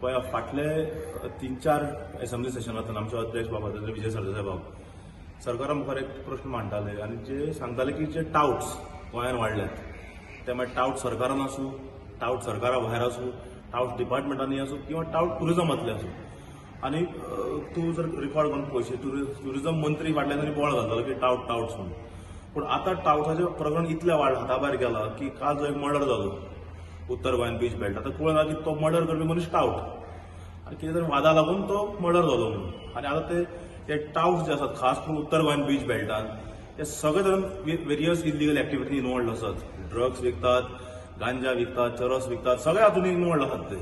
पळय, फाटले 3-4 असेंब्ली सेशनांतल्यान आमचे अध्यक्ष बाबा विजय सरदेसाय बाब सरकारा मुखार एक प्रश्न मांडटाले आनी जे सांगताले की जे टावट्स गोंयांत वाडल्यात ते मागीर टावट सरकारान आसूं, टावट सरकारा भायर आसूं, टावट डिपार्टमेंटांनी आसूं किंवा टावट टुरिजमांतले आसूं. आनी तूं जर रिकॉर्ड करून पळयशी, टुरिजम मंत्री फाटल्यान तरी बोळ घालतालो की टावट टावट्स म्हणून. पूण आतां टावटाचें प्रकरण इतलें वाड हाता भायर गेलां की काल जो एक मर्डर जालो उत्तर गोंयान बीच बेल्ट, आतां कळना की तो मर्डर करपी मनीस टावट आनी कितें तरी वादा लागून तो मर्डर जालो म्हणून. आनी आतां ते टावट्स जे आसात खास करून उत्तर गोंयान बीच बेल्टान ते सगळे जाण वेरियस इलिगल एक्टिविटी इनवॉल्ड आसात. ड्रग्स विकतात, गांजा विकतात, चरस विकतात, सगळे हातून इनवॉल्ड आसात ते.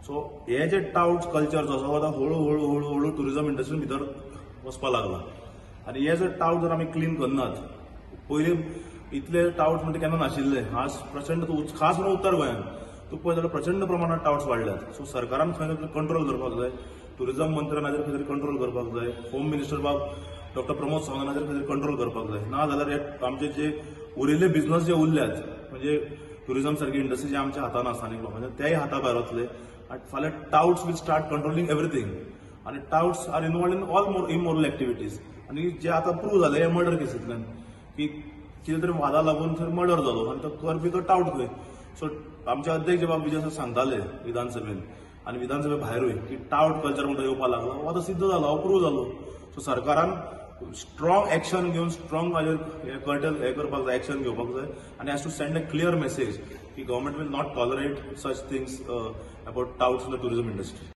सो हे जे टावट्स कल्चर जो आसा हो आतां हळू हळू हळू हळू टुरिजम इंडस्ट्रीन भितर वचपाक लागला. आनी हे जर टावट जर आमी क्लीन करनात, पयलीं इतले टावट्स म्हणटा केन्ना नाशिल्ले, आज प्रचंड खास म्हणून उत्तर गोंयांत तूं पळयत जाल्यार प्रचंड प्रमाणात टावट्स वाडल्यात. सो सरकारान खंय तरी कंट्रोल करपाक जाय, टुरिजम मंत्र्यान हाजेर खंय तरी कंट्रोल करपाक जाय, होम मिनिस्टर बाब डॉक्टर प्रमोद सावंत हाजेर खंय तरी कंट्रोल करपाक जाय. ना जाल्यार हे आमचे जे उरिल्ले बिझनस जे उरल्यात म्हणजे टुरिजम सारकी इंडस्ट्री जे आमच्या हातान आसा स्थानीक लोकांच्या तेय हाता भायर वतले. आनी फाल्यां touts will start controlling everything आनी touts are involved in all more immoral activities. आनी जे आतां प्रूव जालें हे मर्डर केसींतल्यान की कितें तरी वादा लागून थंय मर्डर जालो आनी तो करपी तो टावट खंय. सो आमचे अध्यक्ष बाब विजय सर सांगताले विधानसभेन आनी विधानसभे भायरूय की टावट कल्चर म्हणटा येवपाक लागला, हो आतां सिद्ध जालो, हो प्रूव जालो. सो सरकारान स्ट्रॉंग एक्शन घेवन स्ट्रॉंग हाजेर हे कर्टल हे करपाक जाय, एक्शन घेवपाक जाय आनी has to send a clear message की government will not tolerate such things about touts in the tourism industry.